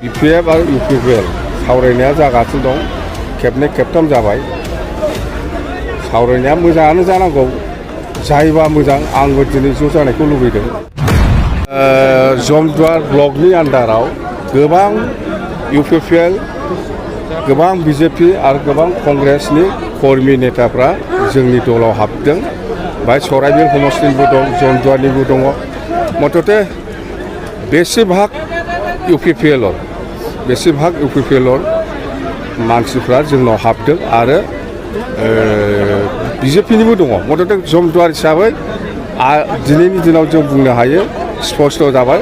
BPF आरो UPPL सावरायनाया जागासिनो दं। खेबनै खेबथाम जाबाय। सावरायनाया मोजाङानो जानांगौ। जायोबा मोजां, आंबो दिनै ज' जानायखौ लुबैदों। जमदुवार ब्लकनि आन्डाराव गोबां UPPL, गोबां BJP आरो गोबां कंग्रेसनि कर्मि नेताफ्रा जोंनि दलाव हाबदों। बाय सराइबिल समस्तिनिबो दं, जमदुवारनिबो दङ। मथथे बेसेभाग UPPL मानसिफ्रा जोंनाव हाबदों आरो BJPनिबो दङ। मथथे जमदुवार हिसाबै दिनैनि दिनाव जों बुंनो हायो, स्पष्ट जाबाय,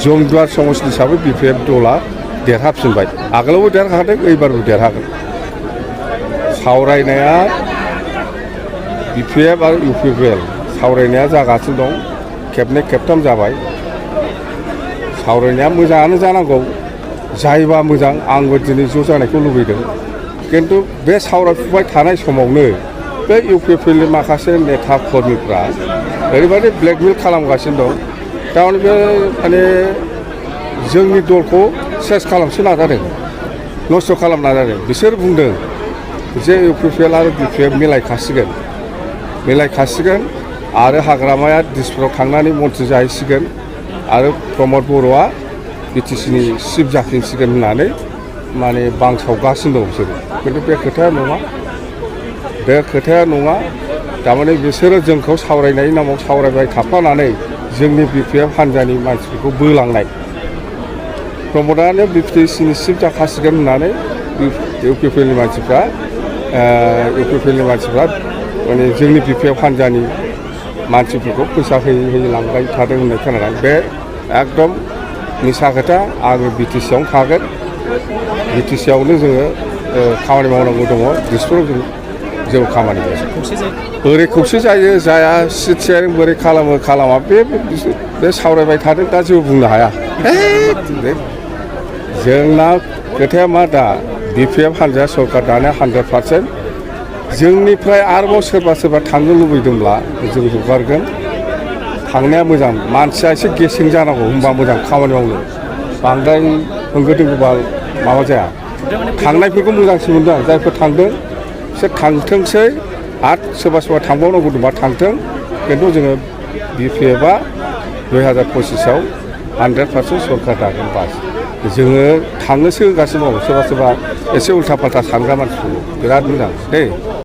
जमदुवार समस्ति हिसाबै BPF दला देरहाफिनबाय। आगोलावबो देरहादों, एबारबो देरहागोन। सावरायनाया BPF आरो UPPL सावरायनाया जागासिनो दं। खेबनै खेबथाम जाबाय। सावरायनाया मोजाङानो जानांगौ। जायोबा मोजां, आंबो दिनै ज' जानायखौ लुबैदों। किन्तु बे सावरायफुबाय थानाय समावनो बे UPPLनि माखासे नेता कर्मिफ्रा ओरैबायदि ब्लेकमेल खालामगासिनो दं। थारमाने बे जोंनि दलखौ सेस खालामनो नाजादों, नस्थ' खालामनो नाजादों। बिसोर बुंदों जे UPPL आरो BPF मिलायखासिगोन आरो हाग्रामाया दिसपुराव थांनानै मन्थ्रि जाहैसिगोन आरो प्रमद बर'आ BTCनि चिफ जाफिनसिगोन होननानै बांसावगासिनो दं बिसोरो। खिन्थु बे खोथाया नङा। थारमाने बिसोरो जोंखौ सावरायनायनि नामाव सावरायबाय थाफानानै जोंनि BPF हान्जानि मानसिफोरखौ बोलांनाय। प्रमदानो BTCनि चिफ जाखासिगोन होननानै UPPLनि मानसिफ्रा जोंनि BPF हान्जानि मानसिफोरखौ फैसा होयै लांबाय थादों होननाय खोनादों। बे एकदम मिसा खोथा। आङो BTCआवनो थागोन। BTCआवनो जोङो खामानि मावनांगौ दङ। दिसपुराव जों खामानि मावो। बोरै खौसे जायो जाया, सिट शेयारिं बोरै खालामा बे सावरायबाय थादों। दा जेबो बुंनो हाया। जोंना खोथाया मा, दा BPF हान्जाया सरकार दानाया 100%। जोंनिफ्राय आरोबाव सोरबा थांनो लुबैदोंब्ला जों हगारगोन। थांनाया मोजां, मानसिया एसे गेसें जानांगौ, होमबा मोजां खामानि मावनो। बांद्राय होंगो दोंगोबा माबा जाया। थांनायफोरखौ मोजांसिन मोनदों आं। जायफोर थांदों बिसोर थांथोंसै, आरो सोरबा थांबावनांगौ दंबा थांथों। खिन्थु जोङो BPFआ 2025आव 100% सरकार दागोन बास। जोङो थांनोसो होगासिनो दं। सोरबा एसे उल्था फाल्था सानग्रा मानसिफोर बिराद मोजां दे।